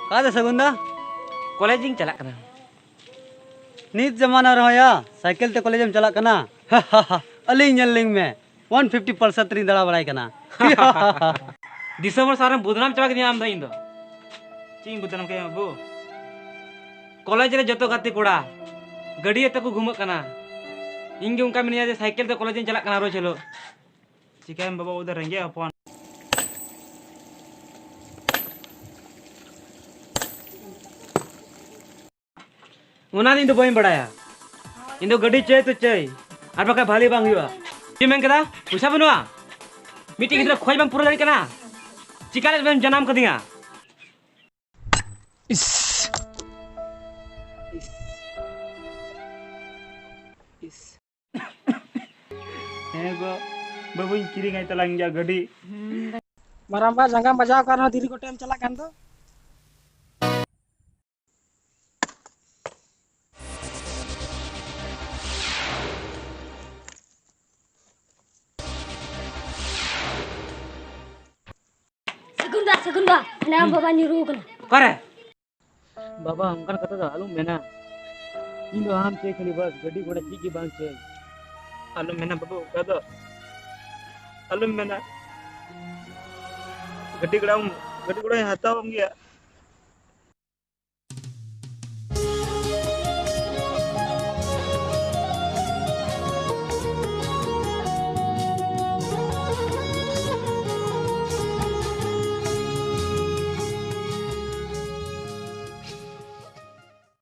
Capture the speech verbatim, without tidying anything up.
ᱚᱠᱟᱛᱮ ᱥᱟᱹᱜᱩᱱ ᱫᱟ? ᱠᱚᱞᱮᱡᱽ ᱤᱧ ᱪᱟᱞᱟᱜ ᱠᱟᱱᱟ᱾ ᱱᱤᱛ ᱡᱟᱢᱟᱱᱟ ᱨᱮᱦᱚᱸ ᱭᱟ, ᱥᱟᱭᱠᱮᱞ ᱛᱮ ᱠᱚᱞᱮᱡᱽ ᱮᱢ ᱪᱟᱞᱟᱜ ᱠᱟᱱᱟ? ᱟᱹᱞᱤᱧ ᱧᱮᱞ ᱞᱤᱧ ᱢᱮ, ᱚᱣᱟᱱ ᱯᱷᱤᱯᱴᱤ ᱯᱟᱞᱥᱟᱨ ᱛᱮᱞᱤᱧ ᱫᱟᱬᱟ ᱵᱟᱲᱟᱭ ᱠᱟᱱᱟ᱾ ᱫᱤᱥᱚᱢ ᱦᱚᱲ ᱥᱟᱶᱨᱮᱢ ᱵᱚᱫᱱᱟᱢ ᱪᱟᱵᱟ ᱠᱤᱫᱤᱧᱟ ᱟᱢ ᱫᱚ᱾ ᱤᱧ ᱫᱚ ᱪᱮᱫ ᱤᱧ ᱵᱚᱫᱱᱟᱢ ᱠᱮᱫ ᱢᱮᱭᱟ ᱵᱟᱹᱵᱩ? ᱠᱚᱞᱮᱡᱽ ᱨᱮ ᱡᱚᱛᱚ ᱜᱟᱛᱮ ᱠᱚᱲᱟ ᱜᱟᱹᱰᱤ ᱟᱛᱮ ᱠᱚ ᱜᱷᱩᱢᱟᱹᱜ ᱠᱟᱱᱟ, ᱤᱧ ᱜᱮ ᱚᱱᱠᱟ ᱢᱤᱱᱟᱹᱧᱟ ᱡᱮ ᱥᱟᱭᱠᱮᱞ ᱛᱮ ᱠᱚᱞᱮᱡᱽ ᱤᱧ ᱪᱟᱞᱟᱜ ᱠᱟᱱᱟ ᱨᱳᱡᱽ ᱦᱤᱞᱳᱜ᱾ ᱪᱤᱠᱟᱹᱭᱟᱢ ᱵᱟᱵᱟ, ᱟᱵᱚ ᱫᱚ ᱨᱮᱸᱜᱮᱡ ᱦᱚᱯᱚᱱ᱾ ᱚᱱᱟ ᱫᱚ ᱤᱧ ᱫᱚ ᱵᱟᱹᱧ ᱵᱟᱲᱟᱭᱟ᱾ ᱤᱧ ᱫᱚ ᱜᱟᱹᱰᱤ ᱪᱟᱹᱭ ᱛᱚ ᱪᱟᱹᱭ, ᱟᱨ ᱵᱟᱠᱷᱟᱡ ᱵᱷᱟᱞᱮ ᱵᱟᱝ ᱦᱩᱭᱩᱜᱼᱟ᱾ ᱪᱮᱫ ᱢᱮᱱ ᱠᱮᱫᱟ? ᱯᱚᱭᱥᱟ ᱵᱟᱹᱱᱩᱜᱼᱟ? ᱢᱤᱫᱴᱮᱡ ᱜᱤᱫᱽᱨᱟᱹ ᱠᱷᱚᱡ ᱵᱟᱢ ᱯᱩᱨᱟᱹᱣ ᱫᱟᱲᱮᱭᱟᱜ ᱠᱟᱱᱟ? ᱪᱤᱠᱟ ᱞᱮ ᱵᱮᱱ ᱡᱟᱱᱟᱢ ᱠᱟᱫᱤᱧᱟ? ᱤᱥ᱾ ᱤᱥ᱾ ᱤᱥ᱾ ᱦᱮᱸ ᱜᱚ, ᱵᱟᱹᱵᱩᱧ ᱠᱤᱨᱤᱧ ᱟᱭ ᱛᱟᱞᱟᱝ ᱜᱮᱭᱟ ᱜᱟᱹᱰᱤ᱾ ᱢᱟᱨᱟᱝᱵᱟ, ᱡᱟᱸᱜᱟᱢ ᱵᱟᱡᱟᱣ ᱠᱟᱱ ᱨᱮᱦᱚᱸ ᱫᱷᱤᱨᱤ ᱠᱚᱴᱮᱡ ᱮᱢ ᱪᱟᱞᱟᱜ ᱠᱟᱱ ᱫᱚ᱾ ᱥᱟᱹᱜᱩᱱ ᱫᱟ, ᱥᱟᱹᱜᱩᱱ ᱫᱟ, ᱦᱟᱱᱮ ᱟᱢ ᱵᱟᱵᱟ ᱧᱩᱨᱩ ᱟᱠᱟᱱᱟ᱾ ᱚᱠᱟᱨᱮ? ᱵᱟᱵᱟ, ᱚᱱᱠᱟᱱ ᱠᱟᱛᱷᱟ ᱫᱚ ᱟᱞᱚᱢ ᱢᱮᱱᱟ᱾ ᱤᱧ ᱫᱚ ᱟᱢ ᱪᱟᱹᱭ ᱠᱷᱟᱹᱞᱤ ᱵᱟᱥ, ᱜᱟᱹᱰᱤ ᱜᱷᱚᱲᱟ ᱪᱮᱫ ᱜᱮ ᱵᱟᱝ ᱪᱟᱹᱭ᱾ ᱟᱞᱚᱢ ᱢᱮᱱᱟ ᱵᱟᱹᱵᱩ, ᱚᱱᱠᱟ ᱫᱚ ᱟᱞᱚᱢ ᱢᱮᱱᱟ᱾ ᱜᱟᱹᱰᱤ ᱜᱷᱚᱲᱟ, ᱜᱟᱹᱰᱤ ᱜᱷᱚᱲᱟᱧ ᱦᱟᱛᱟᱣ ᱟᱢ ᱜᱮᱭᱟ᱾